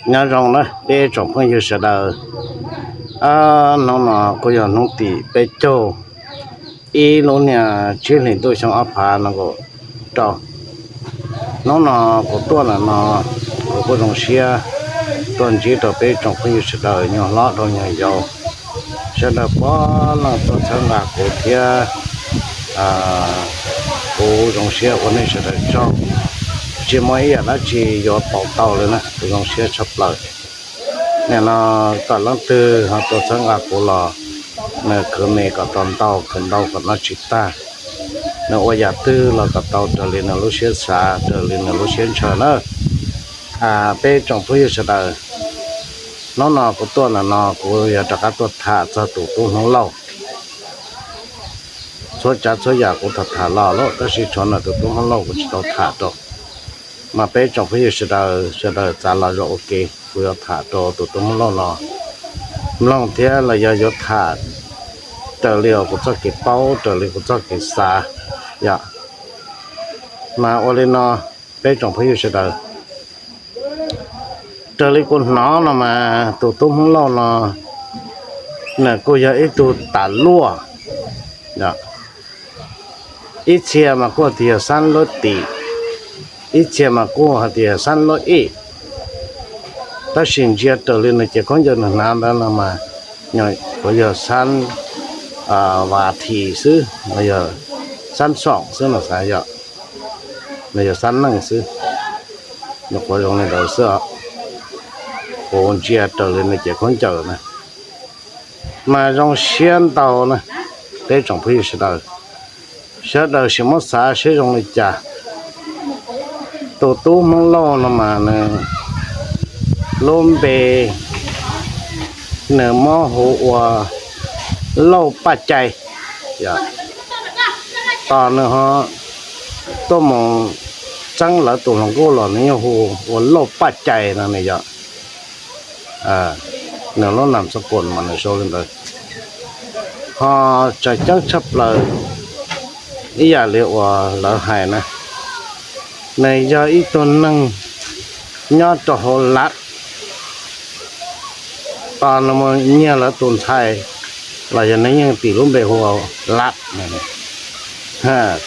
Nyob zoo na peb tsoom phooj ywg sawv daws, hnub no kuj yog hnub tim peb caug ib lub niag tsib hlis ntuj xyoo ob phav nees nkaum rau. Hnub no kuv tuaj ntawm no, kuv kuj zoo siab tuaj ntsib rau peb tsoom phooj ywg sawv daws, nyuag hlob rau nyuag yau, sawv daws puav leej tuaj txhawb nqa kuv thiab. Kuv zoo siab ua nej sawv daws tsaug, tsis muaj ib yam dab tsi yuav pauv tau li na, kuv zoo siab tshaj plaws. Nim no kom leej twg ho tuaj txhawb nqa kuv los nws khwv me kom tau ntau, khwv ntau kom noj tsis tag, nws ua yam twg los kom tau raws li nws lub siab xav, raws li nws lub siab ntshaw na. Peb tsoom phooj ywg sawv daws, hnub no kuv tuaj ntawm no kuv yuav rov qab tuaj tham txog tus tub Hmoob Lauj. Txhua tsav txhua yam kuv tham tham los lawm, tab sis tshuav ntawm tus tub Hmoob Lauj kuv tsis tau tham rau. Mas peb tsoom phooj ywg sawv daws, sawv daws txav los zaum ua ke, kuv yuav tham rau tus tub Hmoob Lauj no mloog thiab los yog yuav tham raws li kuv txoj kev paub, raws li kuv txoj kev xav yom. Mas ua li no, peb tsoom phooj ywg sawv daws, raws li kuv hnov no mas tus tub Hmoob Lauj no nws kuj yog ib tug tas luaj. Ib txhia mas kuj hais tias yog xab lab tim, ib txhia mas kuj hais tias yog xab lab ej. Tab sis ntsia raws li nws cev khaub ncaws nws hnav ntawd no mas, kuv yog xab vas thim xwb los yog xab xoom xwb no xav yom, los yog xab neej xwb. Nyuam qhuav zoo li ntawd xwb os. Kuv ntsia raws li nws cev khaub ncaws na. Mas zoo siab ntau na, peb tsoom phooj ywg sawv daws, sawv daws sim muab xav seb zoo li cas. Tus tub Hmoob Lauj no mas nws lub npe nws muab hu ua Lauj Paj Cai. Tos nws ho tuaj mus txeeb lawv tus hluas nkauj los nws yeej hu ua Lauj Paj Cai no ne yom. Nws lub nam xab koos mas nws sau li ntawd. Ho tseem ceeb tshaj plaws ib yam li uas lawv hais na, nws yog ib tug neeg nyob rau hauv Lav. Tos nws mus nyiag lawv tus ntxhais los yog nws yeej tis lub npe hu ua Lav.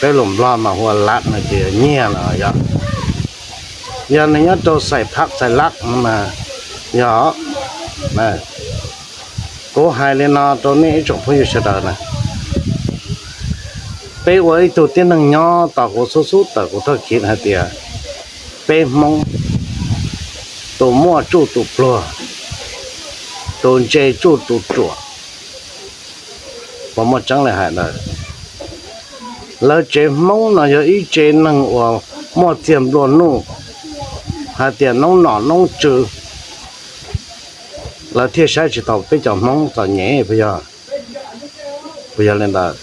Peb lus Nplog mas hu ua Lav no ces nyiag no yog. Yog nws nyob rau Xais Phab Xais Lab no mas yog. Kuv hais li no rau nej ib tsoom phooj ywg sawv daws na, peb ua ib tug tib neeg nyob tos kuv xub xub tawm kuv thoj khiv hais tias peb Hmoob, tus muaj tsuj tus pluag, tus ntse tsuj tus ruam. Puas muaj tseeb li hais ntawd? Lawv tsev Hmoob no yog ib tsev neeg uas muaj txiag nplua nuj, hais tias noob nom noob tswv, lawv thiaj saib tsis taus peb cov Hmoob txom nyem puas yog? Puas yog li ntawd?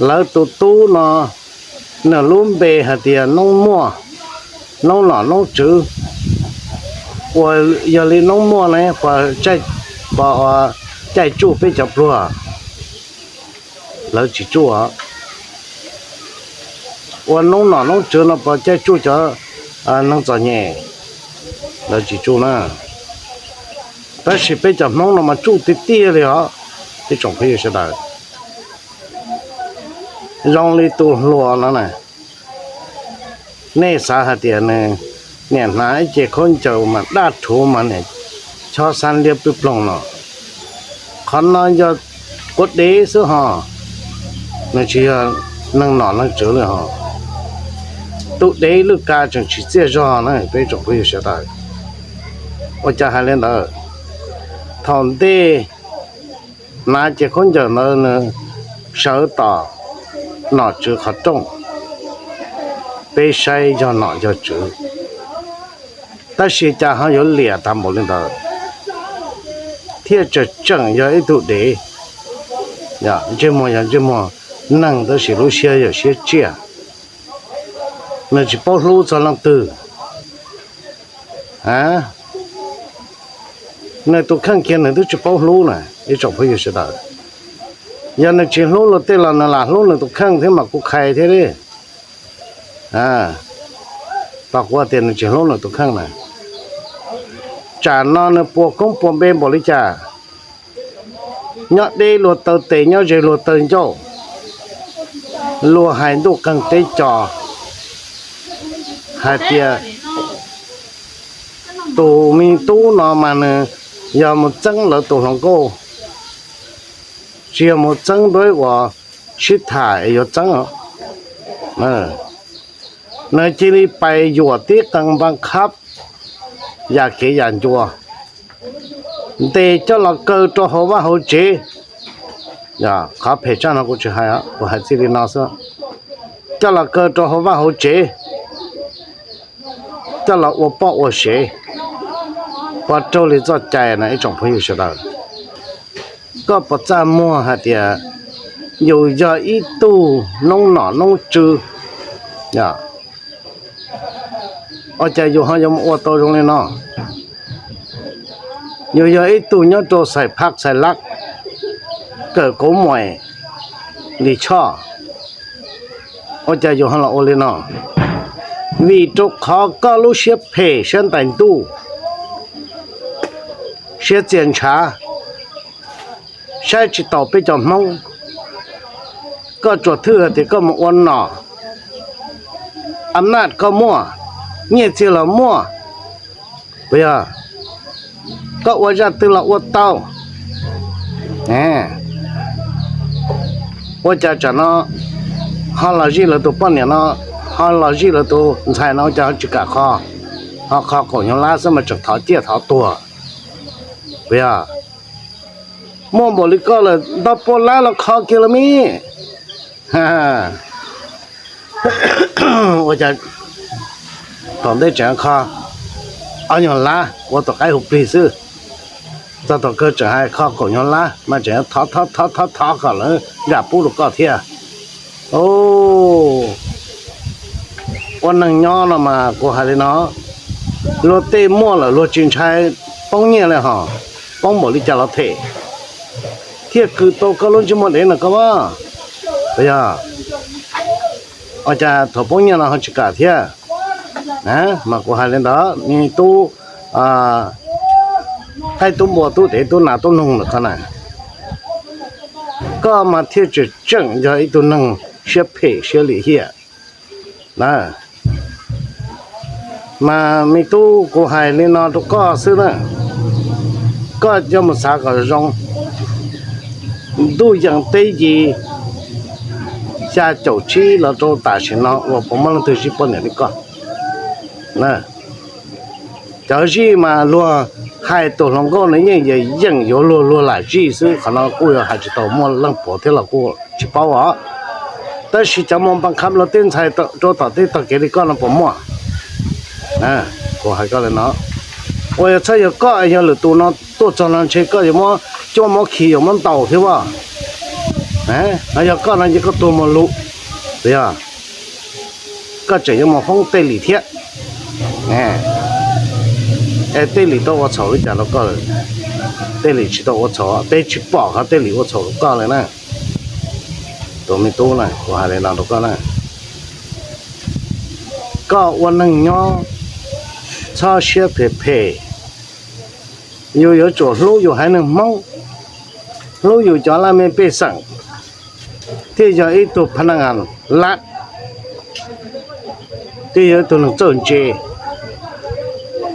Lawv tus tub no nws lub npe hais tias Noob Muaj, noob nom noob tswv, uas yog li noob muaj ne puas caij tsuj peb cov pluag? Lawv tsis tsuj. Ua noob nom noob tswv no puas caij tsuj cov neeg txom nyem? Lawv tsis tsuj na. Tab sis peb cov Hmoob no mas tsuj tiag tiag li os, ib tsoom phooj ywg sawv daws. Zoo li tus hluas no na, nej xav hais tias nws niam hnav ib ce khaub ncaws mas daj rhuv mas niam chob xab liab pwb ploog no. Qhov no yog kua dev xwb ho, nws tsis yog neeg nom neeg tswv li ho. Tus dev lwj kav tseem tsis txiaj zog na peb tsoom phooj ywg sawv daws. Ua cas hais li ntawd? Thaum ntej hnav ce khaub ncaws ntawd nws sawv tom nom tswv qhov rooj, peb saib yog nom yog tswv. Tab sis cas ho yuav liam tag npaum li ntawd, thiaj tseem tseem yog ib tug dev. Ntsej muag yog ntsej muag neeg tab sis lub siab yog siab tsiaj. Nws tsis paub hlub txog leej twg. Nws tus kheej kiag nws twb tsis paub hlub na ib tsoom phooj ywg sawv daws. Yog nws tsis hlub luag tej los nws lam hlub nws tus kheej thiab mas kuv qhia thiab li. Tos kuv tias nws tsis hlub nws tus kheej na. Tsam no nws puas koob puas npe npaum li cas? Nyob deb luag taw tes, nyob ze luag taw ncauj, luag hais ntuj qeeg teb co hais tias tus me tub no mas nws yog mus txeeb lawv tus hluas nkauj, tsis yog mus txeeb nruab uas sib tham es yuav txeeb. Nws cia li pais yuam tib qee npaa khab yam kev yam ncua, ntes coj los kaw rau hauv vaj hauv tsev. Qhov phem tshaj no kuv tsis hais, kuv hais txij li no xwb. Coj los kaw rau hauv vaj hauv tsev, coj los ua poj ua sev, ua raug li txoj cai no ib tsoom phooj ywg sawv daws. Koj puas txaj muag hais tias yus yog ib tug noob nom noob tswv, ua cas yus ho yuav mus ua tau zoo li no? Yus yog ib tug nyob rau Xais Phaj Xais Laj, kawm kauv muam Lis Choj, ua cas yus ho los ua li no? Vim rau qhov koj lub siab phem siab ntais ntuj, siab txias ntshav, saib tsis taus peb cov Hmoob. Koj tsuas thwj hais tias koj mus ua nom, am naj koj muaj, nyiaj txiag los muaj, puas yog? Koj ua zaj twg los ua tau. Ua cas tsam no ho los zij lawv tus poj niam no, ho los zij lawv tus ntxhais no, ua cas ho tsis kam kho, ho kho kaum nyuag lab xwb mas tseem thov ciaj thov tuag, puas yog? Muaj npaum li koj lawm ntau pua lab los kho kiag los me. Ua cas tom ntej tseem kho ob nyuag lab ua tus qaib hu plig xwb, txog tom kawg tseem hais kho kaum nyuag lab mas tseem thov thov thov thov kom lawv zam pub rau koj thiab. Ua neeg nyob no mas kuv hais li no, luag tej muaj lawm luag tsis ntshai poob nyiaj li hos, poob npaum li cas los them, thiaj kws tau koj lub ntsej muag dev no koj mas. Puas yog? Ua cas thaum poob nyiaj no ho tsis kam thiab? Mas kuv hais li ntawd, me tub qaib tub npua tub dev tub nas tub noog ntawm koj na, koj mas thiaj tseem tseem yog ib tug neeg siab phem siab lim hiam na. Mas me tub, kuv hais li no rau koj xwb na, koj coj mus xav kom zoo. Ntuj yees teb yis xya caum tsib los rau tam sim no uas puas muaj leej twg zij poj niam li koj? Cov zij mas luag hais tus hluas nkauj no yeej yeem yuav luag luag lam zij xwb, qhov no kuj yog hais tsis tau muaj leej puav thiab los kuj tsis paub os. Tab sis cov mus npaa khab luag tej ntxhais rau tom tej tog kev li koj no puas muaj? Kuv hais koj li no, uas yog txhob yog koj yog lwm tus no tuaj txog no ntshe koj yuav muab cuab muab khi yuav muab ntaus thiab as. Yog koj no ces koj tuag mus lus, puas yog? Koj tseem yuav mus hoob Tej Lis thiab. Es Tej Lis tau ua txhaum li cas rau koj? Tej Lis tsis tau ua txhaum, peb tsis pom qhov Tej Lis ua txhaum rau koj li na. Tus me tub na, kuv hais li no rau koj na, koj ua neeg nyob txhob siab phem phem. Yus yuav tsum hlub yus haiv neeg Hmoob, hlub yus cov laj mej pej xeem, thiaj yog ib tug pha na as lab, thiaj yog ib tug neeg txawj ntse.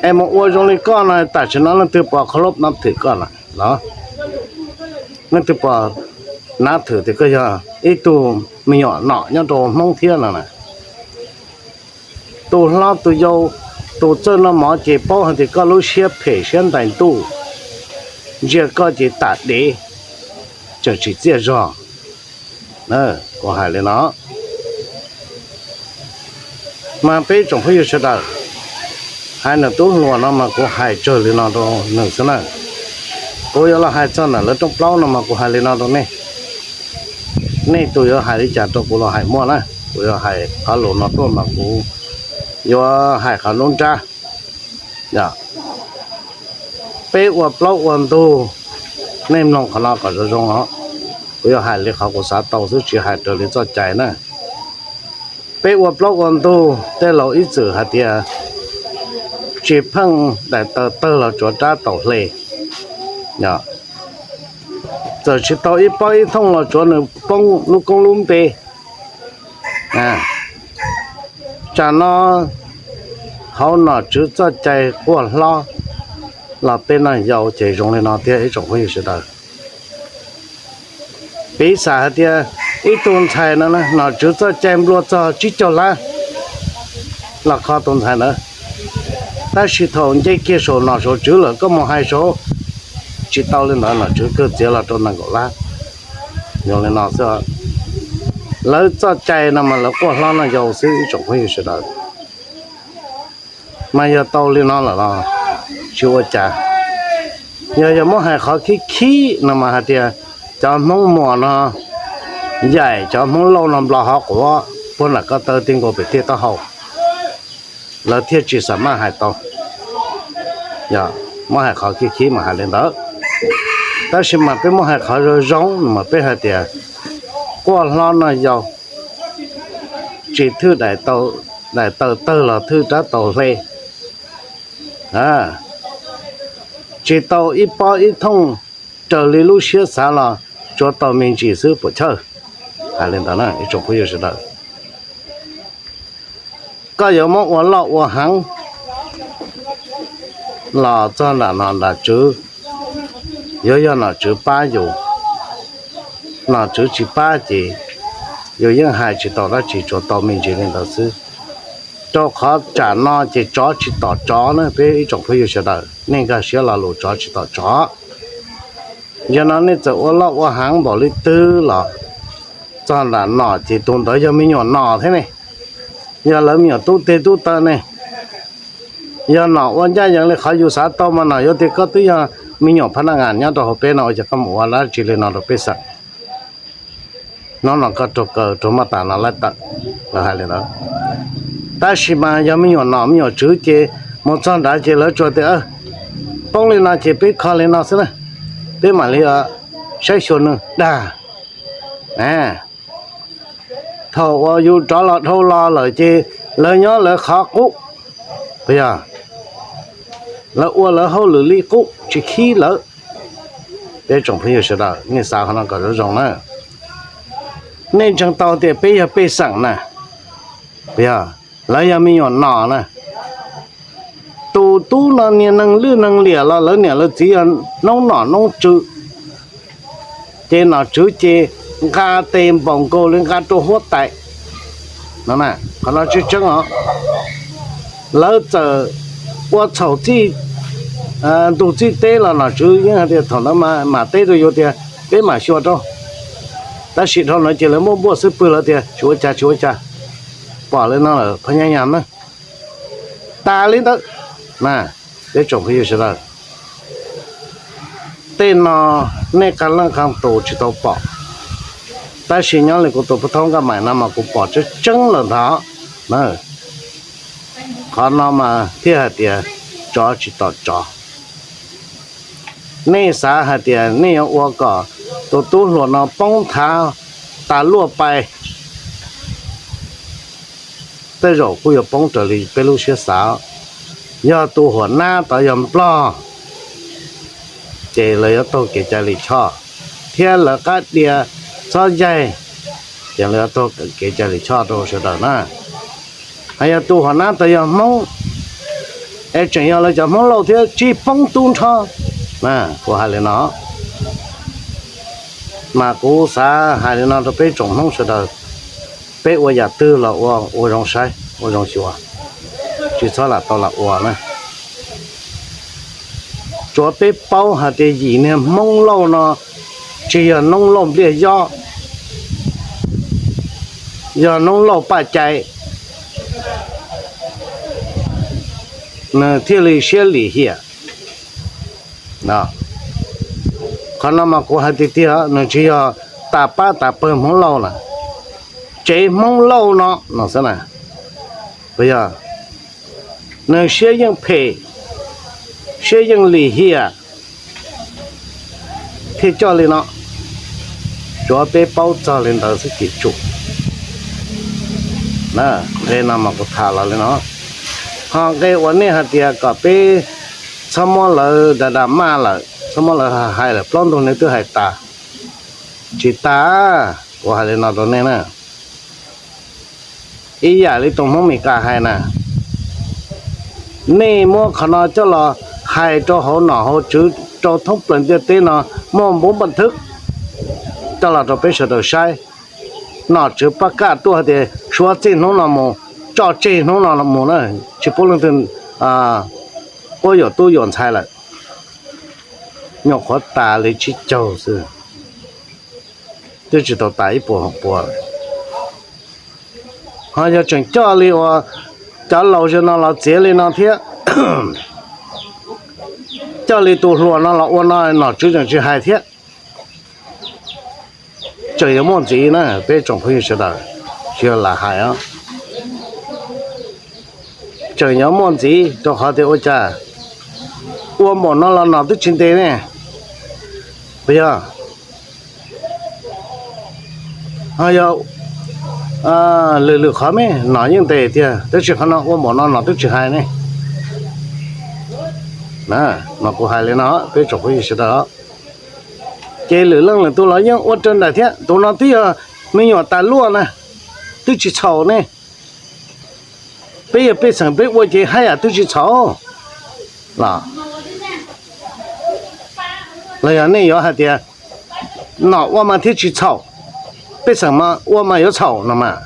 Es mus ua zoo li koj no tam sim no leej twg pom qhov lub nab thwm koj na los? Leej twg pom nab thwm tias koj yog ib tug me nyuam nom nyob rau Hmoob thiab no na? Tus hlob tus yau, tus txawj noj mov ces paub hais tias koj lub siab phem siab ntais ntuj, ntsia koj ces tam dev, tseem tsis txiaj zog. Kuv hais li no, mas peb tsoom phooj ywg sawv daws, haiv neeg tub hluas no mas kuv hais tsawg li no rau nws xwb na. Kuv yuav los hais txog ntawm lawv rooj plaub no mas kuv hais li no rau nej, nej tus yuav hais li cas rau kuv los hais muaj na. Kuv yuav hais qhov lus no tuaj mas kuv yuav hais qhov lub nrab. Peb ua plaub ua ntug, nej mloog qhov no kom zoo zoo os. Kuv yuav hais li qhov kuv xav tau xwb tsis hais raws li txoj cai na. Peb ua plaub ua ntug, tej laus ib txwm hais tias tsis tsis pheej daim taws tawg los tsuav rab taus hle. Txawm tsis tau ib pob ib thooj los tsuav nws poob lub koob lub npe. Tsam no hauv nom tswv txoj cai quaj hlob los peb noj yau ces zoo li no thiab ib tsoom phooj ywg sawv daws. Piv xam hais tias ib tug ntxhais no nom tswv txoj cai nplua txog tsib caug lab los kho tus ntxhais ntawd, tab sis thaum nce kiag saum nom saum tswv lawm koj mus hais saud tsis tau li ntawd, nom tswv kawg txiav los rau nees nkaum lab. Zoo li no xwb, lawv txoj cai no mas lawv quaj hlob noj yau xwb ib tsoom phooj ywg sawv daws. Mas yog tau li no lawm los tsis ua cas. Yog yog muab hais qhov khib khib no mas hais tias cov Hmoob Muas no yaim cov Hmoob Lauj no nplo hov quav puag nram ko taw ti nkaus pem tiaj taub hau, lawv thiaj tsis xam maj hais tau. Muab hais qhov khib khib mas hais li ntawd, tab sis mas peb muab hais qhov zoo zoo no mas peb hais tias quaj hlob noj yau, tsis thwj daim taws tawg los thwj rab taus hle, tsis tau ib pob ib thooj raws li lub siab xav los tsuav tau me ntsis xwb puas chawj? Hais li ntawd na ib tsoom phooj ywg sawv daws. Koj yuav muab ua loj ua heev los txog nram nom nram tswv, yuav yog nom tswv pab yus. Nom tswv tsis pab ces yus yeej hais tsis tau dab tsi, tsuav tau me ntsis li ntawd xwb. Rau qhov tsam no ces tsov tsis tom tsov na peb ib tsoom phooj ywg sawv daws, nej nkag siab lo lus, tsov tsis tom tsov. Yog no nej txawm ua loj ua heev npaum li twg los txog nram nom ces tus ntawd yog me nyuam nom thiab ne, yog lawv me nyuam tub teg tub taw ne. Yog nom ua ncaj yees li qhov yus xav tau mas nom yuav tias koj twb yog me nyuam phab naj ngas nyob rau hauv peb no ua cas koj mus ua dab tsi li no rau peb xeem. Hnub no koj raug kaw raug maj tas no lawm tawm, lawv hais li ntawd. Tab sis mas yog me nyuam nom me nyuam tswv ces mus txog nrad ces lawv tsuas tias poob li no ces peb kho li no xwb na, peb mam li saib xyuas nws dag. Thaum uas yus rov los dhau los lawm ces lawv nyob lawv qhov qub, yog lawv ua lawv hauj lwm li qub tsis khib lawv. Peb tsoom phooj ywg sawv daws nej xav qhov no kom zoo zoo na. Nej ntseeg tau tias peb yog pej xeem na, yog lawv yog me nyuam nom na. Tus tub no niag neeg lwj neeg liam los lawv niam lawv txiv yog noob nom noob tswv, ces nom tswv ces nqa tes npaum nkaus li nqa rau huab tais no. Qhov no tseeb tseeb os. Lawv txawm ua txhaum txij ntug txij teb los nom tswv yeej hais tias thaum ntawd mam teb rau yus tias peb mam xyuas rau. Tab sis dhau no ces lawv muaj npuaj xwb pwg lawv tias tsis ua cas tsis ua cas, pom li no lawm phab nyab nyam na. Tas li ntawd na, peb tsoom phooj ywg sawv daws. Tej no nej qee leej qee tus tsis tau pom, tab sis nyob li kuv tus pub thaub Nkaj Maim no mas kuv pom tseeb tseeb lawm ntag na. Qhov no mas thiaj hais tias tsov tsis tom tsov. Nej xav hais tias nej yuav ua kom tus tub hluas no poob thav tas luaj pai, tej zaum kuj yuav poob raws li peb lub siab xav. Yog tus huam nab tod yog nplog, ces lawv yuav taug kev cai lis choj, thiab lawv qab dia txhob yaig, ces lawv yuav taug kev cai lis choj rau sawv daws na. Hos yog tus huam nab tod yog Hmoob, es tseem yog lawv cov Hmoob Lauj thiab tsis poob tub nrho. Kuv hais li no, mas kuv xav hais li no rau peb tsoom Hmoob sawv daws, peb ua yam twg los ua, ua zoo saib ua zoo xyuas, tsis txhob lam tau lam ua na. Tsuav peb paub hais tias yim niag Hmoob Lauj no tsis yog Noob Lauj Npliaj Yob, yog Noob Lauj Paj Cai, nws thiaj li siab lim hiam. Qhov no mas kuv hais tiag tiag, nws tsis yog tas pab tas pawg Hmoob Lauj na, tsev Hmoob Lauj no no xwb na. Yog nws siab yeej phem, siab yeej lim hiam, thiaj coj li no. Tsuav peb paub txog li ntawd xwb ces tsum. Nqe no mas kuv tham los li no. Ho nqe uas nej hais tias kom peb txhob muab lawv da da maj lawm, txhob muab lawv hais lawm, plaub ntug nws twb hais tas. Tsis tas, kuv hais li no rau nej na, ib yam li tus Hmoob Mes Kas hais na, nej muab qhov no coj los hais rau hauv nom hauv tswv rau thoob plaws ntiaj teb no, muaj npuv npaj thwb coj los rau peb sawv daws saib. Nom tswv pab kaj tuaj hais tias suav txij hnub no mus, tso tseg hnub no mus na, tsis pub leej twg quab yuam tub yuam ntxhais lawm. Nyuam qhuav tas li tsib caug xwb, twb tsis tau tas ib puas hauv pua. Ho yog tseem coj li uas cov laus zaum no los txiav li no thiab, coj li tus hluas no los ua no nom tswv tseem tsis hais thiab. Tseem yuav muaj ntxiv na peb tsoom phooj ywg sawv daws, tsis yog lam hais os. Tseem yuav muaj ntxiv rau qhov tias ua cas ua npaum no los nom twb tsis ntes ne, puas yog? Ho yog lwm lwm qhov me nom yeej ntes tiag, tab sis qhov no ua npaum no nom twb tsis hais ne. Mas kuv hais li no peb tsoom phooj ywg sawv daws, ces lwm leej lwm tus los yeej ua raws nraim thiab. Tus no twb yog me nyuam tas luaj na, twb tsis txhaum ne. Peb yog pej xeem peb ua ces haj yam twb tsis txhaum los? Los yog nej yuav hais tias nom ua mas thiaj tsis txhaum, pej xeem mas ua mas yuav txhaum no mas.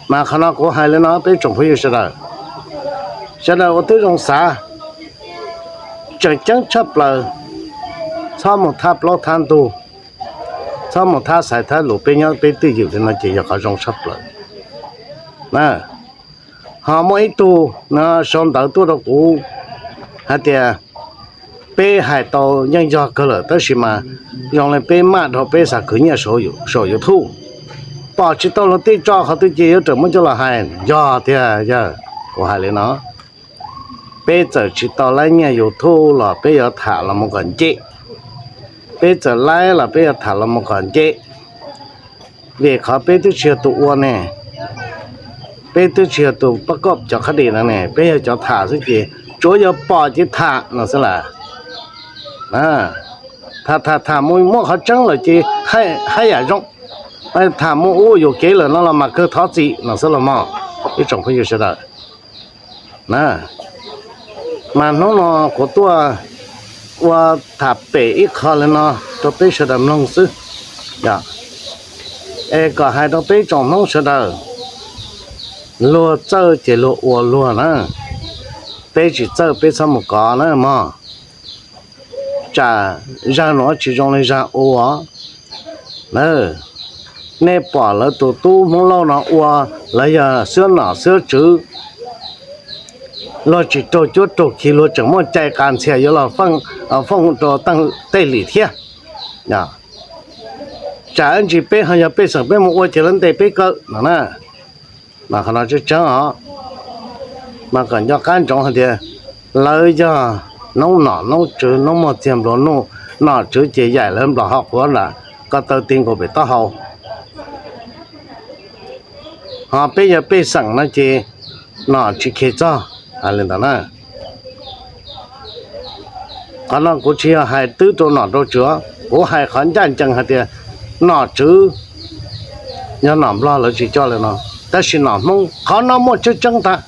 Mas qhov no kuv hais li no peb tsoom phooj ywg sawv daws, sawv daws ua tib zoo xav, tseem ceeb tshaj plaws, txhob mus thab plaub thab ntug, txhob mus thab xaiv thab lus, peb nyob peb twj ywm li no ces yog qhov zoo tshaj plaws. Ho muaj ib tug no sau ntawv tuaj rau kuv hais tias peb hais tau yeej yog kawg lawm, tab sis mas zoo li peb maj dhau peb xav khwv nyiaj saum YouTube, pom tsis tau luag tej tso qhov twg ces yuav rawm muab coj los hais. Yog tiag yawg, kuv hais li no, peb txawm tsis tau laib nyiaj YouTube los peb yuav tham los mus kom nce, peb txawm laib los peb yuav tham los mus kom nce, vim qhov peb twb tsis yog tus ua ne, peb twb tsis yog tus pab koj cov qhab dis no ne, peb yog cov tham xwb ces tsuav yog pom ces tham no xwb las. Tham tham tham mus muaj qhov tseeb lawm ces haj yam zoo, tham mus ua yuam kev lawm no los mas kawg thov txim no xwb los mog ib tsoom phooj ywg sawv daws. Mas hnub no kuv tuaj ua tham pem ib qho li no rau peb sawv daws mloog xwb, es kom hais rau peb tsoom Hmoob sawv daws, luag txawj ces luag ua luag na, peb tsis txawj peb txhob mus kov na mog. Tsam zag nuav tsis zoo li zag ua. Nej pom lawv tus tub Hmoob Lauj no ua, lawv yog xwb nom xwb tswv, luag tsis raug cuab raug khi luag tseem muaj cai qas ntxhias yuav los fooj rau tej lim thiab. Tsam ib ntsis peb ho yog pej xeem peb mus ua ces lawv ntes peb kawg no na. Mas qhov no tseeb tseeb os, mas kom nco qab ntsoov hais tias lawv yog noob nom noob tswv noob muag txiag nplua nuj, nom tswv ces yaim lawv nplaum hauv qhuav nram ko taw ti nkaus pem taub hau. Ho peb yog pej xeem no ces nom tsis khe txog, hais li ntawd na. Qhov no kuv tsis yog hais twb rau nom rau tswv, kuv hais qhov ncaj ncees hais tias nom tswv yog nom Nplog lawv tsis coj li no, tab sis nom Hmoob qhov no muaj tseeb tseeb tag.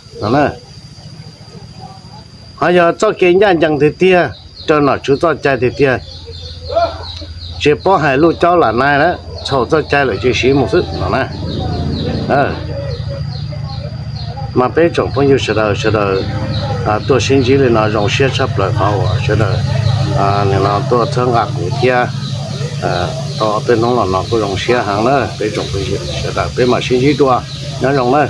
Ho yog txoj kev ncaj ncees tiag tiag, raws nom tswv txoj cai tiag tiag, tsis paub hais luj caub lam nai lawm, txhaum txoj cai lawm ces siv mus xwb no na. Mas peb tsoom phooj ywg sawv daws, sawv daws tuaj sib ntsib li no zoo siab tshaj plaws qhov uas sawv daws nim no tuaj txhawb nqa kuv thiab. Tau ob peb hnub los no kuj zoo siab heev na peb tsoom phooj ywg sawv daws, peb mam sib ntsib dua, nyob zoo na.